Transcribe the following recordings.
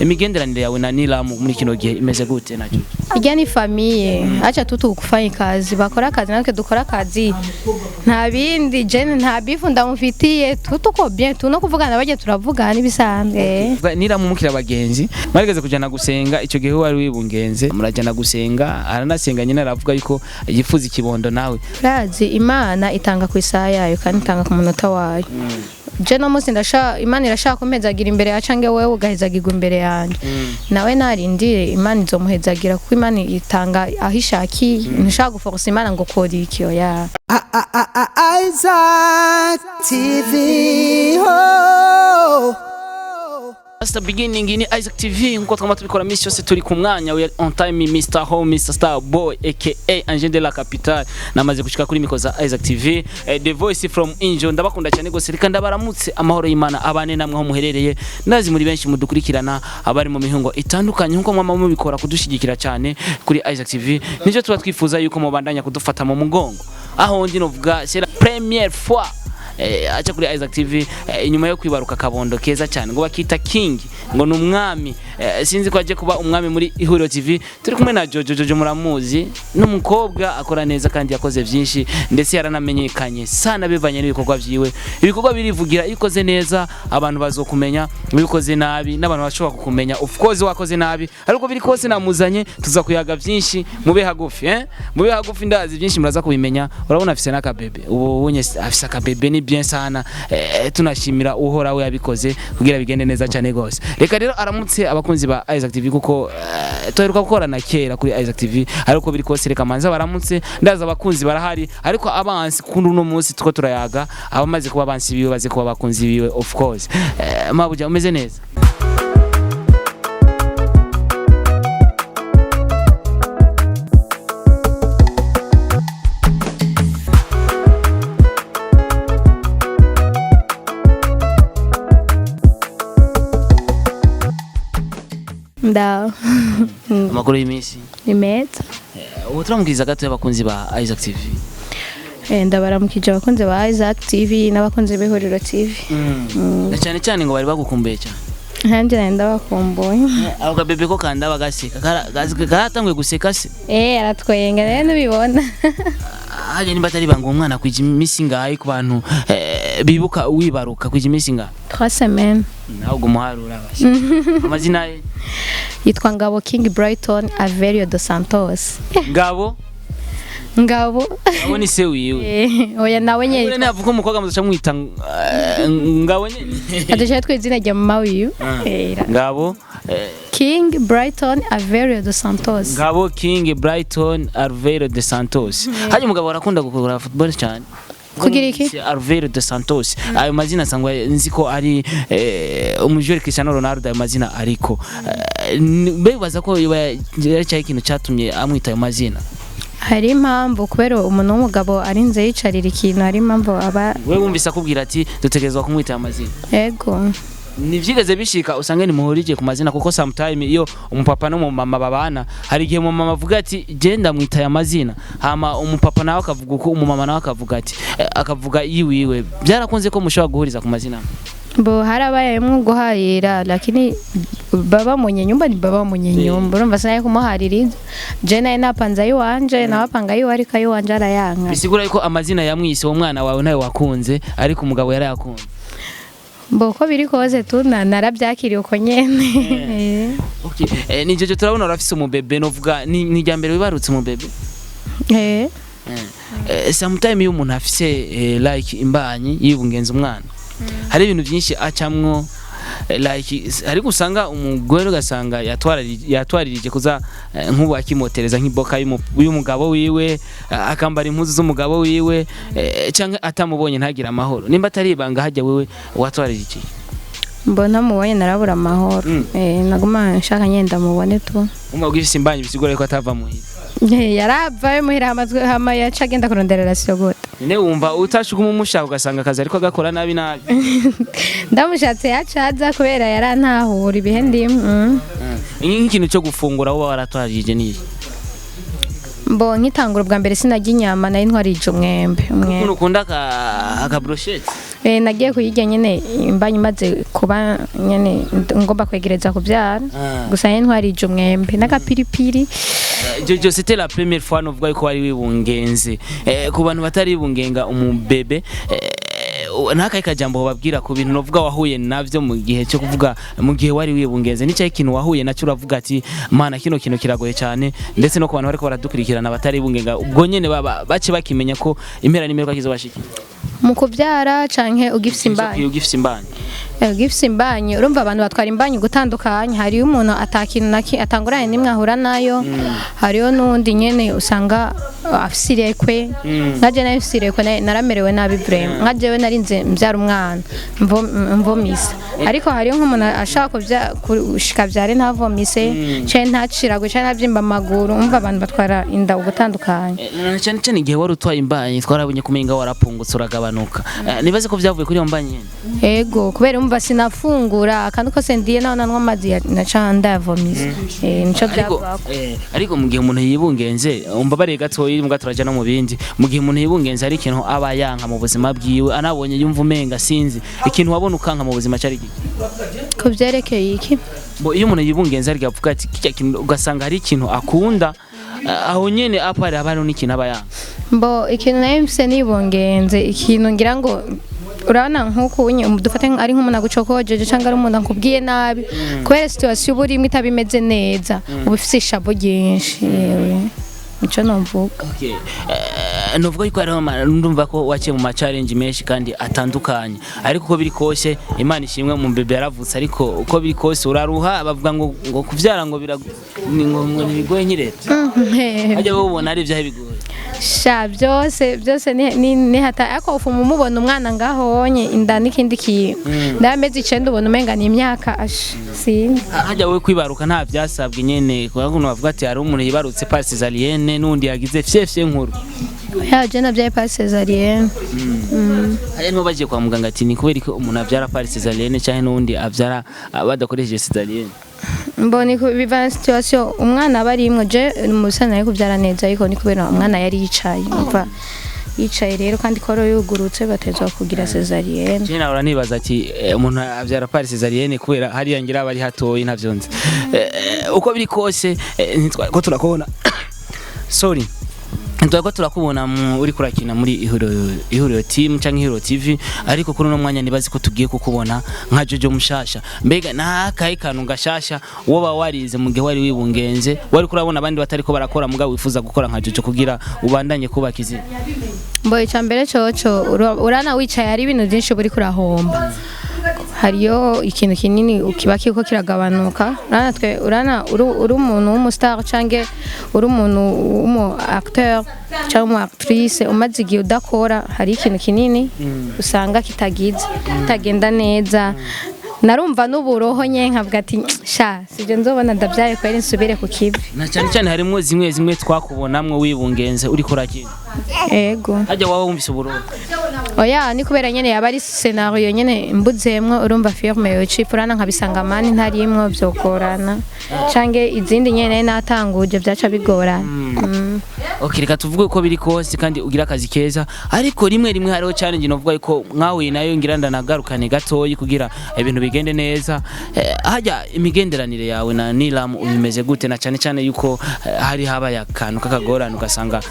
Imigenderanire yawe na Nilam muri kino gihe imeze gute na Jojo? Ijya ni famille, acha tu tukufanya kazi, bakora akazi natwe dukora akazi, nta bindi. Je nta bifu ndamufitiye, tu tuko bien, tu no kuvugana bajya turavugana ibisanzwe. Nilam mukira abagenzi, mwarigeze kujana gusenga. Ico gihe wari wibungenze, murajana gusenga, aranasenga nyine, aravuga yuko yifuza ikibondo nawe. Urazi Imana itanga ku isaha yayo kandi itanga ku munota wayo. Je no munsi ndashaka, Imana irashaka kumpezagira imbere ya cange wewe ugahezagirwa imbere yanjye. Nawe narindire, Imana izomuhezagira, kuko Imana itanga aho ishakiye. Ntushaka guforsa Imana ngo kora iki, oya. Isaac TV. Oh. That's the beginning ni Isaac TV, nkuko twama tubikora misi yose, turi ku mwanya, we are on time. Mr Home, Mr Star Boy aka Angel de la Capitale, namaze gushika kuri micro za Isaac TV, the voice from Angel. Ndabakunda cyane gose, reka ndabaramutse, amahoro y'Imana abane namwe aho muherereye. Ndazi muri benshi mudukurikirana, abari mu mihingo itandukanye, nkuko mwama mubikora kudushigikira cyane kuri Isaac TV, nicyo tuba twifuza yuko mubandanya kudufata mu mugongo. Aho ndi novuga c'est la première fois aca kuri Isaac TV, inyuma yo kwibaruka kabondo keza cyane ngo bakita King, ngo ni umwami, sinzi ko aje kuba umwami muri Ihuriro TV. Turi kumwe na Jojo. Jojo muramuzi, n'umukobwa akora neza kandi yakoze byinshi, ndetse yaranamenyekanye sana bivanye n'ibikorwa byiwe. Ibikorwa birivugira, iyo ukoze neza abantu bazokumenya, iyo ukoze nabi n'abantu bashobora kukumenya, of course wakoze nabi. Ariko biri kose namuzanye, tuza kuyaga byinshi. Mube hagufi, mube hagufi, ndazi byinshi muraza kubimenya. Urabona afise n'akabebe ubu unye, afise akabebe, ni bien sana. Tunashimira Uhoraho yabikoze kugira bigende neza cyane gose. Reka rero aramutse abakunzi ba Isaac TV, kuko tuheruka gukorana kera kuri Isaac TV. Ariko biri kose reka manza baramutse, ndaza abakunzi barahari, ariko abansi kundi uno munsi tuko turayaga, abamaze kuba abansi biwe baze kuba abakunzi biwe, of course. Mabuja, umeze neza? Ndaho. Amakuru y'iminsi? Ni meza. Ubu turamubwiriza gato y'abakunzi ba Isaac TV. Ndabaramukije abakunzi ba Isaac TV n'abakunzi b'Ihuriro TV. Na cyane cyane ngo bari bagukumbuye cyane. Nanjye nari ndabakumbuye. Ako kabebe ko kandaba gaseka, karatanguye guseka se? Aratwenga rero ntubibona. Hajya nimba atari banga, umwana kwija iminsi ngahe, ku bantu bibuka wibaruka kwija iminsi ngahe? 3 semaines. Nawe umuharura bashya amazina ye. Yitwa Ngabo King Brighton Averio dos Santos. Ngabo? Ngabo. Ngabo ni se wiwe? Oya, nawe nyine. Ure navuga umukobwa muzaca mwita Ngabo nyine. Adushaye twe izina rya mama wiwe. Ngabo King Brighton Averio dos Santos. Ngabo King Brighton Alvero de Santos. Hajya umugabo arakunda gukora football cyane. Kugira iki? Alvero de Santos, ayo mazina sangwa nzi ko ari umujuri Cristiano Ronaldo ayo mazina, ariko mbe ko yoba yari ikintu cyatumye amwita ayo mazina? Hari impamvu, kubera umuntu w'umugabo arinze yicarira ikintu, hari impamvu aba. We wumvise akubwira ati dutegerezwa kumwita ayo mazina? Yego. Ntibyigeze bishika usange nimuhurije ku mazina? Kuko sometime iyo umupapa n'umumama babana, hari igihe umumama avuga ati genda mwita aya mazina, hama umupapa nawe akavuga uko, umumama nawe akavuga ati akavuga yiwiwe. Byarakunze ko mushobora guhuriza ku mazina? Bo harabayemwo guharira, lakini baba mwenye nyumba ni baba mwenye nyumba. Urumva sinaye kumuhaririza, je naye napanze ayiwanje, nawe apanga ayiwe, ariko ayiwanje arayanka. Bisigura yuko amazina yamwise uwo mwana wawe nawe wakunze, ariko umugabo yarayakunze. Bo uko biri kose tu narabyakiriye uko nyene. Okay. Ni jeje turabona urafise umubebe, novuga ni irya mbere wibarutse umubebe? Eh. Sometime iyo umuntu afise like imbanyi yibungenza umwana, hari ibintu byinshi acamwo, like ariko usanga umugore ugasanga yatwaririje kuza, nk'ubu akimotereza nk'iboka y'umugabo wiwe, akambara impuzu z'umugabo wiwe, canke atamubonye ntagire amahoro. Nimba atari ibanga, hajya wewe watwarira iki? Mbona mubonye narabura amahoro. Naguma nshaka nyenda ndamubone tu. Umugabo ufise imbanyi bisigura ko atava muhira? Yaravayo muhira, hama yaca agenda kurondera ration gute? None wumva utashuka umushaka, ugasanga akazi ariko agakora nabi nabi? Ndamushatse yaca aza, kubera yarantahura ibihe ndimo. Nk'ikintu cyo gufungura wowe waratwarije ni iki? Mbo nkitangura ubwa mbere sinarya inyama, nari ntwarije umwembe umwembe. Ukuntu ukunda aka brochette? Nagiye kuyirya nyine imbanyi imaze kuba. Kuba nyene ngomba kwegereza kuvyara. Gusa nyene ntwarije umwembe n'agapiripiri. Jojo, c'était la première fois novuga yuko wari wibungenze. Ku bantu batari bungenga umubebe, ntakaye kajambo babwira ku bintu novuga wahuye navyo mu gihe cyo kuvuga, mu gihe wari wibungenze? Nicyo ikintu wahuye nacyo uravuga ati: "Mana, kino kintu kiragoye cyane"? Ndetse no ku bantu bariko baradukurikirana batari bungenga, ubwo nyene baba bace bakimenya ko impera n'imperuka kizobashikira. Mu kuvyara canke ugifise imbanyi? Ugifise imbanyi. Ugifise imbanyi, urumva abantu batwara imbanyi gutandukanye. Hariyo umuntu atakintu naki atanguranye nimwe ahura nayo, hariyo n'uwundi nyene usanga afise irekwe. Nka je nari mfise irekwe, naramerewe nabi vraiment. Nka jewe narinze mvyara umwana mvomisa, ariko hariyo nk'umuntu ashaka gushika vyare ntavomise, canke ntaciragwe, canke ntavyimba amaguru. Umva, abantu batwara inda ugutandukanye. Na cyane cyane igihe wari utwaye imbanyi, twarabonye kumenga warapungutse, uragabanuka. Nibaze ko vyavuye kuri iyo mbanyi nyene. Ego, kubera umva sinafungura akantu kose ndiye, naho nanywa amazi naca ndayavomisa. Nico Ariko byavako. Ariko mu gihe umuntu yibungenze, umbabariye gatoyi mbwa turaja no mu bindi, mu gihe umuntu yibungenze hari ikintu aba yanka mu buzima bwiwe, anabonye yumva umenga sinzi ikintu wabona ukanka mu buzima, cyari giki? Ku byerekeye iki? Bo iyo umuntu yibungenze ariko avuga ati kijya kintu, ugasanga hari ikintu akunda, aho nyene apari haba hariho n'ikintu aba yanka. Mbo ikintu nayo mfise nibungenze, ikintu ngira ngo urabona nk'uku unye dufate ari nk'umuntu agucokojeje cyangwa ari umuntu akubwiye nabi, kubera situation uba urimo itaba imeze neza, uba ufise ishavu ryinshi. Yewe, nico nomvuga. Okay. Novuga yuko hariho ndumva ko waciye mu ma challenge menshi kandi atandukanye, ariko uko biri kose Imana ishimwe, mu bebe yaravutse. Ariko uko biri kose uraruha, bavuga ngo kuvyara ngo ngo ntibigoye nk'ireta hajya ubona ari ibyahe bigoye? Sha, byose byose ni hata, ariko ufuma umubona umwana ngahonye inda n'ikindi kintu, ndamezi 9 ubona umenga ni imyaka ash sinzi. Hajya wowe kwibaruka nta byasabwe nyene, kubera ko bavuga ati hari umuntu yibarutse par césarienne n'undi yagize fyefye nkuru. Ya, je navyaye par césarienne. Hajya niho bagiye kwa muganga ati ni kubera ko umuntu avyara par césarienne canke n'undi avyara badakoresheje césarienne? Mbona biva na situation umwana aba arimwo. Je musa nari kuvyara neza, ariko ni kubera umwana yari yicaye, umva yicaye rero kandi koro yugurutse, batezwa kugira césarienne. Je nahora nibaza ati umuntu avyara par césarienne kubera hariya ngira bari hatoyi, ntavyo nzi. Uko biri kose, ko turakubona, sorry, ntitwari ko turakubona uri kurakina muri ihuriro team canke Ihuriro TV, ariko kuri uno mwanya nibazi ko tugiye kukubona nka Jojo mushasha. Mbega nakahe kantu gashasha woba warize mu gihe wari wibungenze, wari kurabona abandi batariko barakora, mugabo wifuza gukora nka Jojo kugira ubandanye kubaka izina? Mbo icya mbere coco, urana wicaye hari ibintu byinshi buri kurahomba, hariyo ikintu kinini kiba kiriko kiragabanuka. Urana twe urana uri umuntu w'umustar canke uri umuntu w'umu acteur cyangwa umu actrice, umaze igihe udakora, hari ikintu kinini usanga kitagize kitagenda neza. Narumva n'uburoho nye nkavuga ati: "Sha, sibyo nzobona ndabyaye kweri, nsubire ku kivi." Na cyane cyane harimwo zimwe zimwe twakubonamwo wibungenze uriko urakina. Ego. Hajya waba wumvise uburoho? Oya, ni kubera nyene yaba ari scénario nyene mbuzemwo, urumva film yocipfa, urana nkabisanga mani ntarimwo, vyogorana, canke izindi nyene natanguje vyaca bigorana. Okay, reka tuvuge uko biri kose kandi ugira akazi keza, ariko rimwe rimwe hariho challenge novuga yuko mwahuye nayo, ngira ndanagarukane gatoyi kugira ibintu bigende neza. Hajya imigenderanire yawe na Nilam ubimeze gute, na cyane cyane yuko hari habaye akantu k'akagorane, ugasanga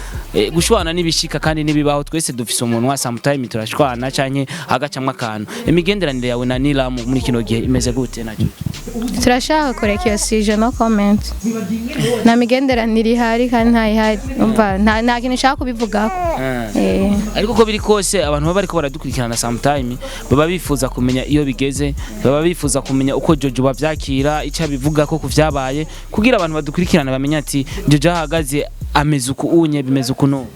gushwana n'ibishika kandi n'ibibaho, twese dufise umunwa, sometime turashwana canke hagacamwo akantu. Imigenderanire yawe na Nilam muri kino gihe imeze gute nacyo? Turashaka kureka iyo sujet, no comment. Nta migenderanire ihari kandi ntayihari, umva nta kintu nshaka kubivugako. Ariko uko biri kose abantu baba bariko baradukurikirana sometime baba bifuza kumenya iyo bigeze, baba bifuza kumenya uko Jojo bavyakira, icyo abivuga ko kuvyabaye, kugira abantu badukurikirana bamenye ati Jojo ahagaze ameze uku unye, bimeze uku nuku.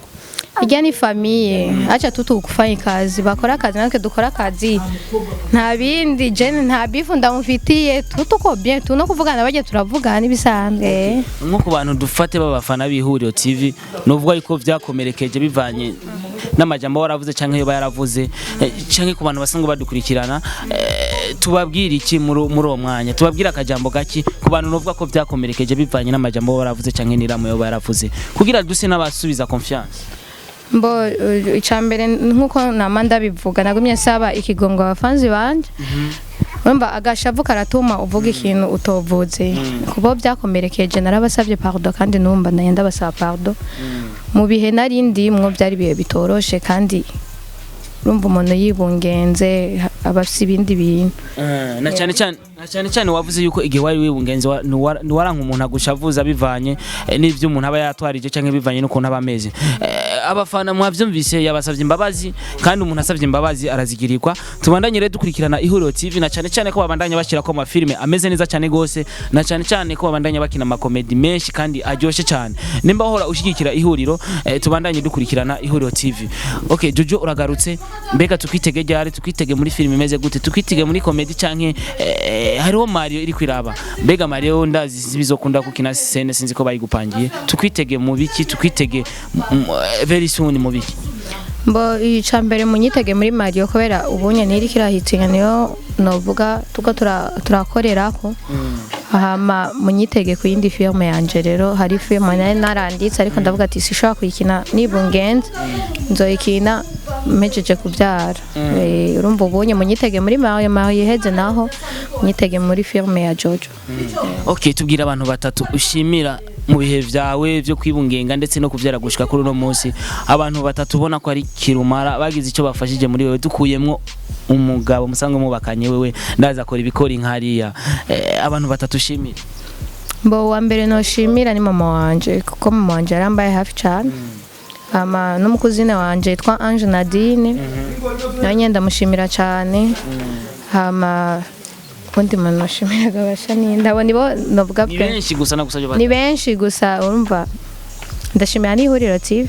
Irya ni famille, acha tu tukufanya kazi, bakora akazi natwe dukora akazi, nta bindi. Je nta bifu ndamufitiye, tu tuko bien, tu no kuvugana bajye turavugana ibisanzwe. Nko ku bantu dufate b'abafana b'Ihuriro TV, nuvuga yuko vyakomerekeje bivanye n'amajambo waravuze canke yoba yaravuze, canke ku bantu basanzwe badukurikirana, tubabwira iki muri uwo mwanya? Tubabwira akajambo gaki ku bantu nuvuga ko vyakomerekeje bivanye n'amajambo waravuze canke n'iramu yoba yaravuze, kugira duse n'abasubiza confiance? Mbo icambere, nkuko nama ndabivuga, nagumye nsaba ikigongo abafanzi banje. Urumva agashavu karatuma uvuga ikintu utovuze. Kubo byakomerekeje narabasabye pardon, kandi numva naye ndabasaba pardon. Mu bihe nari ndimwo byari ibihe bitoroshe, kandi urumva umuntu yibungenze aba afise ibindi bintu. Na cyane cyane wavuze yuko igihe wari wibungenze ntiwaranka umuntu agushavuza bivanye n'ivyo umuntu aba yatwarije canke bivanye n'ukuntu aba ameze. Abafana mwavyumvise, yabasavye imbabazi, kandi umuntu asavye imbabazi arazigirirwa. Tubandanye rero dukurikirana Ihuriro TV, na cyane cyane ko babandanya bashyirako amafilme ameze neza cyane gose, na cyane cyane ko babandanya bakina amakomedi menshi kandi aryoshe cyane. Nimba wahora ushyigikira Ihuriro, tubandanye dukurikirana Ihuriro TV. Okay, Jojo, uragarutse. Mbega tukwitege ryari? Tukwitege muri filime imeze gute? Tukwitege muri komedi canke hariho Mario iri kwiraba? Mbega Mario ndazi bizokunda kukina scène, sinzi ko bayigupangiye. Tukwitege mu biki? Tukwitege very soon mu biki? Mbo ica mbere munyitege muri Mario, kubera ubunye ntiri kirahitinga, niyo novuga tuko turakorerako. Hama munyitege ku yindi filme yanje. Rero hari filme nari naranditse, ariko ndavuga ati sishobora kuyikina nibungenze, nzoyikina mpejeje kubyara. Urumva ubunye munyitege muri Mario, Mario iheze naho munyitege muri filme ya Jojo. Okay, tubwira abantu batatu ushimira mu bihe vyawe vyo kwibungenga ndetse no kuvyara gushika kuri uno munsi, abantu batatu ubona ko ari kirumara bagize icyo bafashije muri wewe, dukuyemwo umugabo musanzwe mubakanye. Wewe ndaza akora ibikora inkariya. Abantu batatu ushimira. Mbo wa mbere noshimira ni mama wanje, kuko mama wanje yarambaye hafi cyane. Hama n'umukuzine wanje yitwa Ange Nadine, nawe nyine ndamushimira cyane. Hama undi muntu noshimira gabasha ni ndabo nibo novuga Ni pe. benshi gusa nagusabye Ni batatu. benshi, gusa urumva ndashimira n'Ihuriro TV.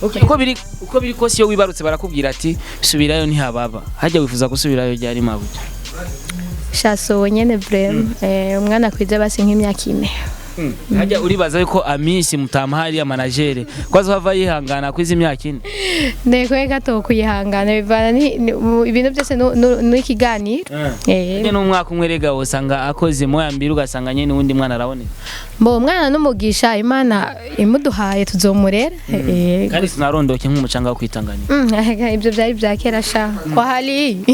Okay, uko biri kose iyo wibarutse barakubwira ati subirayo ntihababa. Hajya wifuza gusubirayo ryari, mabuja? Shaso nyene vraiment, umwana akwize basi nk'imyaka 4. Hajya uribaza yuko Amisi mutamahari ya manager kwazo hava yihangana kwiza imyaka 4? Ndeko gato kuyihangana bivana ibintu byose n'ikiganiro. Nyene n'umwaka umwe rega usanga akoze moya mbiri, ugasanga nyene uwundi mwana araboneka. Mbo umwana n'umugisha, Imana imuduhaye tuzomurera. Kandi sinarondoke nk'umucanga wo kwitanganira. Ibyo byari bya kera sha, kwa hali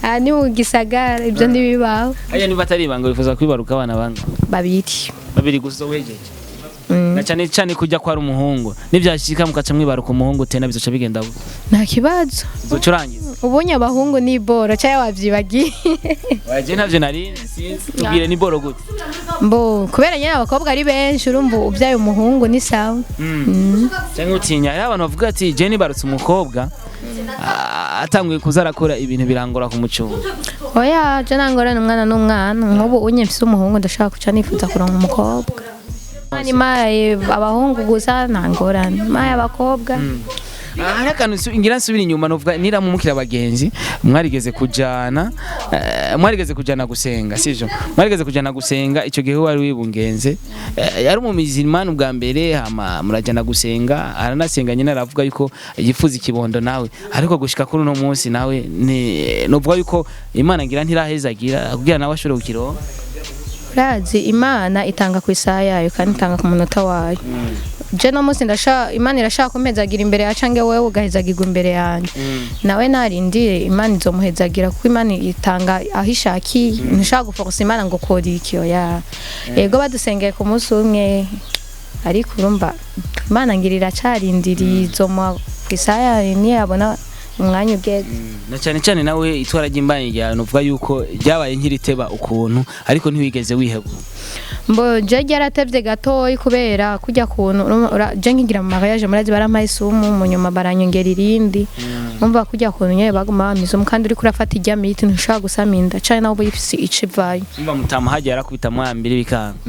aha ni mu gisagara ibyo ntibibaho. Hajya niba atari ibanga, wifuza kwibaruka abana banga? Babiri. Babiri gusa wejeje? Na cyane cyane kujya kwa ari umuhungu, nibyashika mukaca mwibaruka umuhungu tena bizoca bigenda gute? Nta kibazo. Uzoca urangiza. Ubonye abahungu ni boro cyangwa wabyibagiye? Waje ntavyo nari sinzi, tubwire ni boro gute? Mbo kubera nyine abakobwa ari benshi, urumva ubyaye umuhungu ni sawa. Cyangwa utinya, hariho abantu bavuga ati je nibarutse umukobwa, atanguye kuza arakora ibintu birangora kumucunga. Oya, je nangorane, umwana n'umwana. Nk'ubu unye mfise umuhungu, ndashaka kuca nifuza kuronka umukobwa. Imana impaye abahungu gusa ntangorane, impaye abakobwa. Hari akantu ngira nsubira inyuma, novuga niramumukira abagenzi mwarigeze kujana gusenga, sivyo? Mwarigeze kujana gusenga, ico gihe wari wibungenze. Yari umumizimani ubwa mbere, hama murajana gusenga, aranasenga nyine, aravuga yuko yifuza ikibondo nawe, ariko gushika kuri uno munsi nawe ni novuga yuko Imana ngira ntirahezagira kugira nawe ashobore kukironka. Urazi Imana itanga ku isaha yayo kandi itanga ku munota wayo. Je no munsi ndashaka, Imana irashaka kumpezagira imbere ya cange wewe ugahezagirwa imbere yanjye, nawe narindire Imana izomuhezagira, kuko Imana itanga aho ishakiye. Ntushaka guforsa Imana ngo kora iki, oya. Yego badusengeye ku munsi umwe, ariko urumva Imana ngira iracarindiriye, izomuha ku isaha yayo niyabona umwanya ugeze. Na cyane cyane nawe itwara ry'imbanyi ryawe nuvuga yuko ryabaye nk'iriteba ukuntu, ariko ntiwigeze wiheba. Mbo je ryaratevye gatoyi kubera kujya kuntu je nkigira mu mariage murazi barampaye isumu, mu nyuma baranyongera irindi. Umva kujya kuntu nyene baguma bampa isumu, kandi uriko urafata irya miti ntushobora gusama inda cane nawe uba uyifise ico ivayo. Umva mutama hagiye arakubita mwambiri bikanga.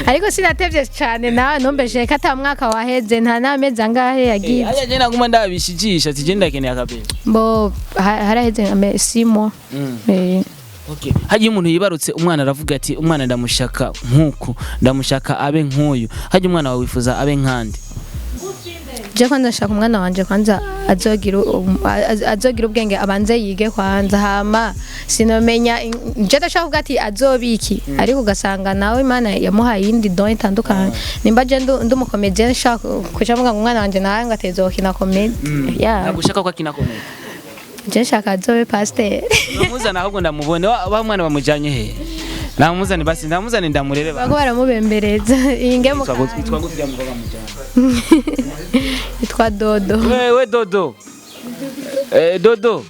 Ariko sinatevye cane, nawe ntumbeshe ko ata mwaka waheze, nta n'amezi angahe yagize. Aya je naguma ndabishijisha ati je ndakeneye akabebe. Mbo haraheze 6 mois. Okay. Hagiye umuntu yibarutse umwana aravuga ati umwana ndamushaka nkuku, ndamushaka abe nk'uyu. Hagiye umwana wawe wifuza abe nkandi? Je kwanza nshaka umwana wanje kwanza azogira ubwenge, abanze yige kwanza, hama sinomenya je ndashaka kuvuga ati azobiki, ariko ugasanga nawe Imana yamuhaye iyindi don itandukanye. Nimba je ndi umukomedienne, nshaka kuca mvuga ngo umwana wanje nawe ngo atezokina comédie ya. Nagushaka ko akina komedi. Je nshaka azobe pasiteri. Namuzana ahubwo ndamubone wa mwana bamujanye he? Namuzane basi, ndamuzane ndamurebe ba. Bako baramubembereza inge mu Yitwa gute uriya mukobwa bamujanye? Yitwa Dodo. Wewe Dodo. Dodo.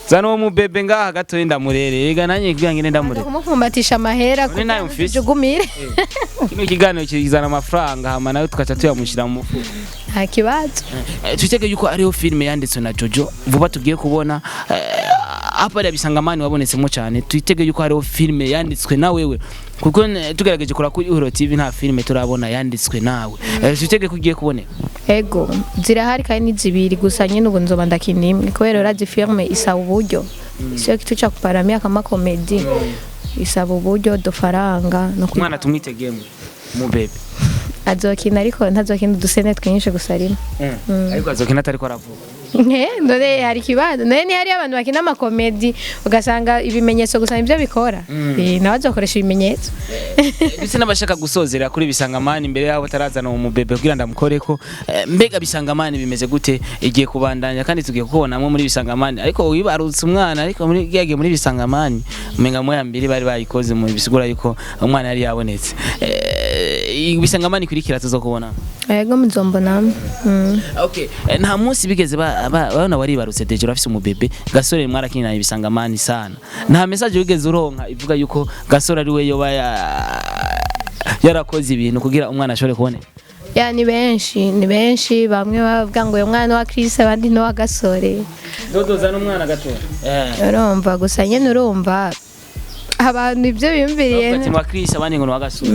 Zana uwo mubebe ngaha gatoyi ndamurere. Ega nanjye kugira ngende ndamurere. Kumufumbatisha amahera None nayo mfise. Jugumire. Kino kiganiro kizana amafaranga hama nawe tukaca tuyamushyira mu mufuko. Nta kibazo. Twitege yuko ariyo filime yanditswe na Jojo vuba tugiye kubona apa ya Bisangamani wabonetsemo cyane. Twitege yuko hariho filime yanditswe na wewe kuko tugerageje kura kuri Ihuriro TV nta filime turabona yanditswe nawe. Twitege ko ugiye kuboneka. Ego zirahari kandi ni zibiri gusa nyine ubu nzoba ndakina imwe kubera urazi filme isaba uburyo, sio kitu cha kuparamia kama komedi, isaba uburyo dufaranga no Umwana tumwitegemo mu bebe. Azokina ariko ntazokina udusene twinshi gusa rimwe. Ariko azokina atariko aravuga. None hari ikibazo? None ni hari abantu bakina amakomedi ugasanga ibimenyetso gusa nibyo bikora. Nawe azokoresha ibimenyetso. Ndetse n'abashaka gusozera kuri Bisangamani imbere yabo batarazana uwo mubebe kugira ndamukoreko. Mbega Bisangamani bimeze gute? Igiye kubandanya kandi tugiye kukubonamwo muri Bisangamani, ariko wibarutse umwana ariko muri yagiye muri Bisangamani umenga moya mbiri bari bayikoze mu bisigura yuko umwana yari yabonetse. Bisangamani kurikira tuzokubona. Ego muzombona. Okay, nta munsi bigeze babona waribarutse déjà urafise umubebe Gasore mwarakinana Bisangamani sana. Nta message wigeze uronka ivuga yuko Gasore ari we yoba yarakoze ibintu kugira umwana ashobore kuboneka? Ya ni benshi, ni benshi, bamwe bavuga ngo uyu mwana wa Chris abandi ni uwa Gasore. Dodo zana umwana gato. Urumva gusa nyine urumva abantu ibyo biyumviriye. Ati wa Chris abandi ngo ni wa Gasore.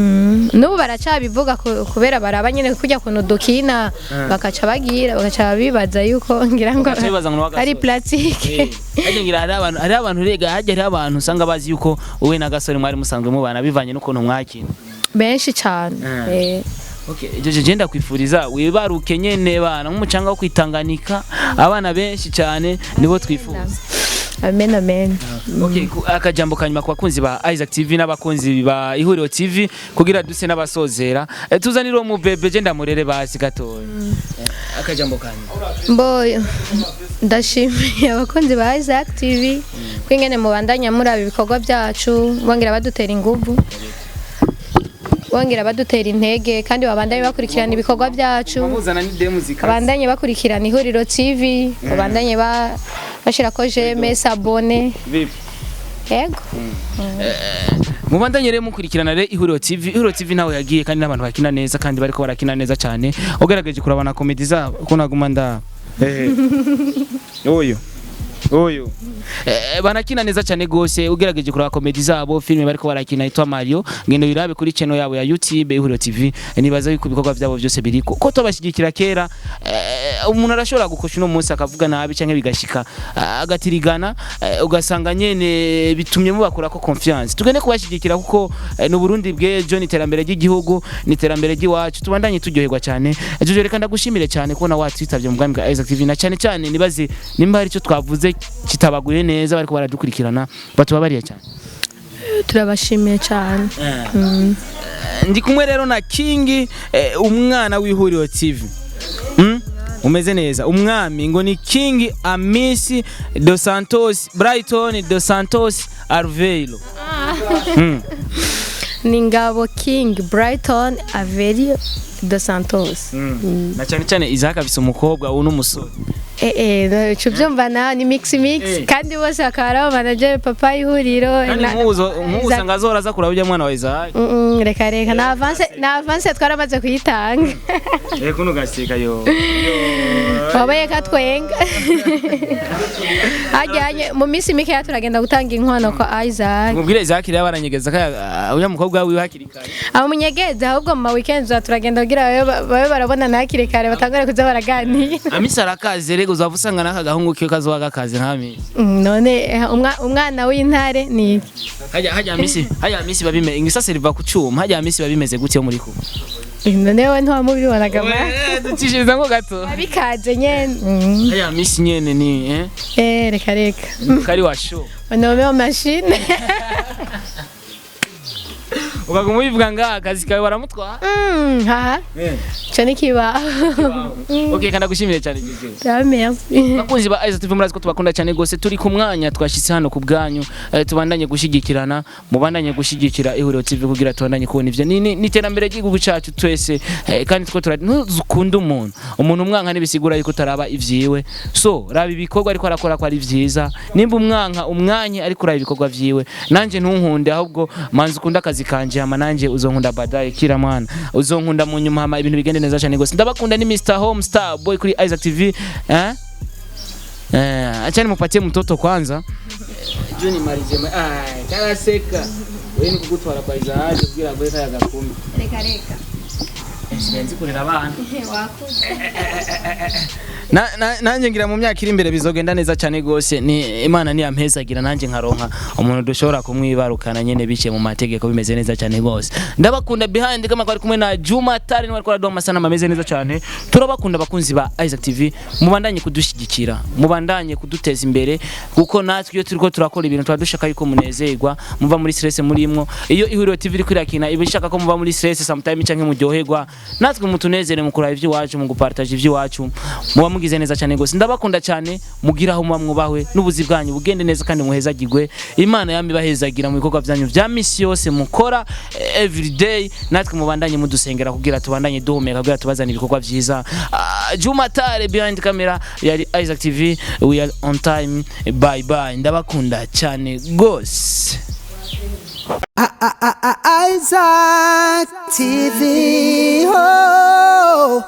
N'ubu baracabivuga kubera baraba nyine kujya kuntu dukina bakaca bagira bakaca bibaza yuko ngira ngo Bakaca bibaza ngo ni uwa Gasore. ari pratique. Harya ngira hari abantu rega harya hari abantu usanga bazi yuko wowe na Gasore mwari musanzwe mubana bivanye n'ukuntu mwakina. Benshi cyane. Okay, jeje je ndakwifuriza wibaruke nyene bana nk'umucanga wo kwitanganika, abana benshi cyane nibo twifuza. Amen, amen. Okay, akajambo kanyuma ku bakunzi ba Isaac TV n'abakunzi ba Ihuriro TV kugira duse n'abasozera. Tuzanire uwo mubebe je ndamurere basi gatoya. Akajambo kanyuma. Mbo ndashimiye abakunzi ba Isaac TV kwingene mubandanya muraba ibikorwa byacu, bongera badutera inguvu, bongera badutera intege, kandi babandanye bakurikirana ibikorwa byacu. Muzana ni de muzika. Babandanye bakurikirana Ihuriro TV, babandanye bashirako j'aime, s'abonner. Vipi? Yego. Mubandanye rero mukurikirana rero Ihuriro TV. Ihuriro TV nawe yagiye kandi n'abantu bakina neza kandi bariko barakina neza cyane. Ugerageje kurabana comedy zabo ko naguma nda. Oyo. Oyo. Banakina neza cyane gose ugerageje kuraba comedy zabo, filime bariko barakina yitwa Mario, ngendo birabe kuri channel yabo ya YouTube Ihuriro TV. Nibaza yuko ibikorwa byabo byose biriko ko tubashyigikira kera. Umuntu arashobora gukosha uno munsi akavuga nabi canke bigashika agatirigana, ugasanga nyene bitumye mubakura ko confiance. Tugende kubashyigikira kuko ni Burundi bw'ejo, ni iterambere ry'igihugu, ni iterambere ry'iwacu. Tubandanye turyoherwa cyane. Jojo, reka ndagushimire cyane kubona watwitabye mu bwami bwa Isaac TV, na cyane cyane nibaze nimba hari icyo twavuze kitabaguye neza bariko baradukurikirana batubabariye cyane. Turabashimiye cyane. Ndi kumwe rero na King, umwana w'Ihuriro TV. Umeze neza umwami ngo ni King Amisi dos Santos Brighton dos Santos Arveilo. Ni Ngabo King Brighton Averio dos Santos. Na cyane cyane Isaac afise umukobwa ubu n'umusore. Ico byumva na ni mix mix. Kandi bose bakaba ari manager papa Ihuriro. Kandi nk'ubu usanga azora aza kuraba ujya mwana wa Isaac. Reka reka, na avance, na avance twaramaze kuyitanga. Kuno gaseka yo. Wabaye katwenga hajyanye mu minsi mikeya turagenda gutanga inkwano kwa Isaac. Mubwire Isaac rero baranyegeza ka ujya mukobwa wiwe hakiri kare. Amunyegeza ahubwo mu ma weekend turagenda kugira babe barabona hakiri kare batangure kuza baraganira. Amisi arakaze rego uzava usanga n'aka gahungu kiwe kazoba gakaze nk'Amisi. None umwana w'intare ni iki? Hajya Amisi babime ingisase riva ku cyuma, hajya Amisi babimeze gute yo muri kumwe? None we ntiwamubibonaga ma? Ducishiriza ngo gato. Abikaze nyene. Hajya Amisi nyene ni Reka reka. Kari wa show. Onome machine. Ukaguma ubivuga ngaha, akazi kawe baramutwara. Ha, ico ni kibaho. Okay, kandi agushimire cyane, Jojo. Ah, merci. Bakunzi ba Isaac TV, murazi ko tubakunda cyane gose. Turi ku mwanya, twashitse hano ku bwanyu. Tubandanye gushyigikirana, mubandanye gushyigikira Ihuriro TV kugira tubandanye kubona ivyo ni iterambere ry'igihugu cyacu twese. Kandi two tura ntuzukunda umuntu umwanka ntibisigura yuko utaraba ivyiwe. So raba ibikorwa ariko arakora ko ari vyiza. Nimba umwanka umwanye, ariko uraba ibikorwa vyiwe. Nanje ntunkunde, ahubwo manzi ukunda akazi kanje, hama nanje uzonkunda baadaye. Kira mwana uzonkunda mu nyuma, hama ibintu bigende neza cyane gose. Ndabakunda. Ni Mr Home Star Boy kuri Isaac TV. Acha nimupatie mtoto kwanza. Juni malize. Ai, karaseka. Wewe ni kugutwara kwa Isaac kugira ngo kaya gakumi. Reka reka. Sirenzi kurera abana. Wakuze. Nanjye ngira mu myaka iri imbere bizogenda neza cyane gose. Ni Imana niyampezagira nanjye nkaronka umuntu dushobora kumwibarukana nyene biciye mu mategeko, bimeze neza cyane gose. Ndabakunda. Behind kama kwari kumwe na Juma Tari, niwe ariko araduha amasanamu ameze neza cyane. Turabakunda, abakunzi ba Isaac TV. Mubandanye kudushyigikira, mubandanye kuduteza imbere, kuko natwe iyo turiko turakora ibintu tuba dushaka yuko munezerwa, muva muri stress murimwo. Iyo Ihuriro TV iri kwirakina, iba ishaka ko muva muri stress sometime canke muryoherwa. Natwe mutunezere mu kuraba ivy'iwacu, mu gupartage ivy'iwacu, muba mugize neza cyane gose. Ndabakunda cyane. Mugira aho muba mwubahwe n'ubuzi bwanyu bugende neza kandi muhezagirwe. Imana yambi bahezagira mu bikorwa byanyu vya misi yose mukora, everyday. Natwe mubandanye mudusengera kugira tubandanye duhumeka, kugira tubazane ibikorwa vyiza. Ah, Juma Tare behind camera, yari Isaac TV. We are on time. Bye bye, ndabakunda cyane gose. Isaac TV. Oh.